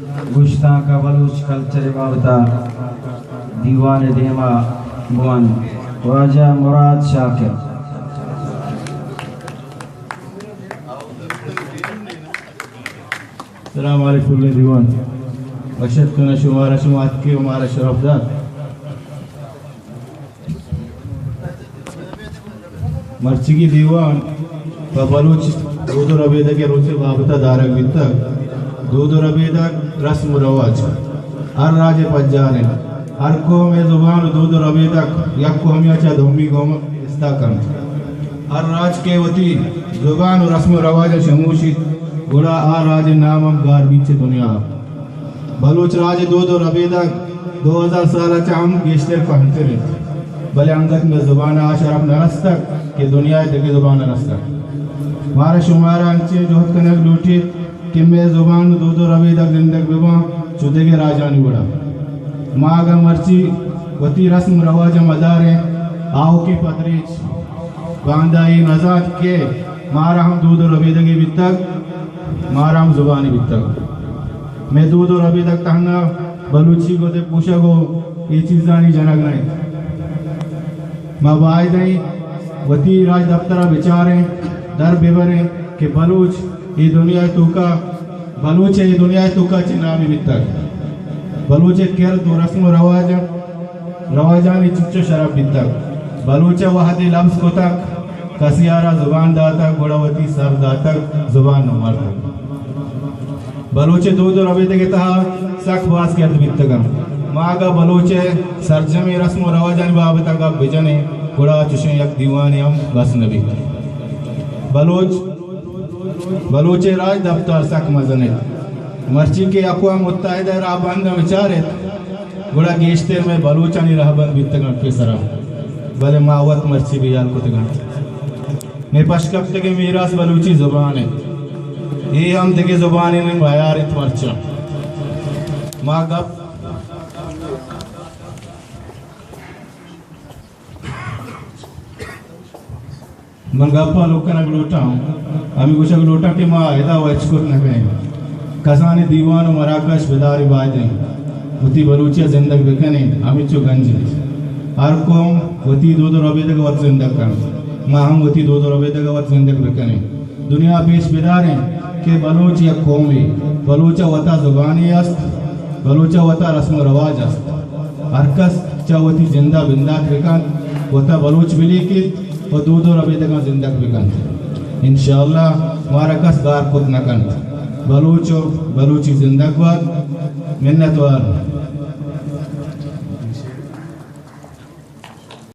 گشتانک ءَ بلوچ کلچر ءِ بابت ءَ دیوان ءِ دیما بوان واجہ مراد شاکر۔ السلام علیکم دیوان، وش اتک کناں شمارا، شما اتکے و مارا شرف دات۔ مرچیگی دیوان پہ بلوچ دود ءُ ربیدگ ءِ روچ ءِ بابت ءَ دارگ بیتگ۔ دود ءُ ربیدگ، رسم ءُ رواج ہر راج ءِ پجار انت۔ ہر قوم ءِ زبان ءُ دود ءُ ربیدگ یک قومے ءَ چہ دومی قوم ءَ استہ کنت۔ ہر راج کہ وتی زبان ءُ رسم ءُ رواج ءَ شموشیت، گڑا آ راج ءِ نام ہم گار بیت چہ دنیا ءَ۔ بلوچ راج ءِ دود ءُ ربیدگ دو ہزار سال ءَ چہ ہم گیشتر کوہنتر انت، بلے انگت مئے زبان ءَ آ شرپ نہ رستگ کہ دنیا ءِ دگہ زبان ءَ رستگ۔ مارا شمارا انچیں جہد کنگ لوٹیت کہ مئے زبان ءُ دود ءُ ربیدگ زندگ بہ باں چو دگہ راجانی وڑا۔ ما اگاں مرچی وتی رسم ءُ رواج ءَ مداریں، آؤکیں پدریچ باندا اے نزانت کہ مارا ہم دود ءُ ربیدگے بیتگ، مارا ہم زبانے بیتگ۔ مئے دود ءُ ربیدگ تہنا بلوچی گد ءِ پوشگ ءُ اے چیزانی جنگ نہ انت۔ ما باید ایں وتی راجدپتر ءَ بچاریں، در ببریں کہ بلوچ اے دنیا ءِ توکا، بلوچ ءِ اے دنیا ءِ توکا چے نامے بیتگ۔ بلوچ ءِ کرد ءُ رسم ءُ رواج رواجانی چنچو شرپ بیتگ۔ بلوچ ءَ وہدے لبز کتگ، کسے ءَ را زبان داتگ، گڑا وتی سر داتگ، زبان نہ مرتگ۔ بلوچ ءِ دود ءُ ربیدگ ءِ تہا سک باز کرد بیتگ انت۔ ما اگاں بلوچ ءِ سرجمیں رسم ءُ رواجانی بابت ءَ گپ بجنیں، گڑا چشیں یک دیوانے ہم بس نہ بیت۔ بلوچ بلوچ ءِ راجدپتر سک مزن انت۔ مرچی کہ اقوام متحدہ ءِ رہبند ءَ بچار ایت، گڑا گیشتر مئے بلوچانی رہبند بیتگ انت پیسرا، بلے ما وت مرچی بے ہیال کتگ انت۔ مئے پشکپتگیں میراث بلوچی زبان انت۔ اے ہم دگہ زبانانی میار انت۔ مرچاں ما گپ من گپاں لک کنگ لوٹاں، ہمے گوشگ لوٹاں کہ ما ادا و ہچ کت نہ کنیں۔ کسانیں دیوان و مراکش بدارے باید انت، وتی بلوچی ء زندگ بکنیں، ہمینچو گنج انت۔ ہر قوم وتی دود و ربیدگ ء وت زندگ کنت، ما ہم وتی دود و ربیدگ ء وت زندگ بکنیں۔ دنیا پیش بداریں کہ بلوچ یک قومے، بلوچ ء وتا زبانے است، بلوچ ء وتا رسم و رواج است۔ ہر کس چہ وتی جند ء بندات بکنت، وتا بلوچ بلیکیت و دود و ربیدگاں زندگ بکنت۔ انشاءاللہ مارا کس گار کت نہ کنت۔ بلوچ و بلوچی زندگ بات۔ منت وار۔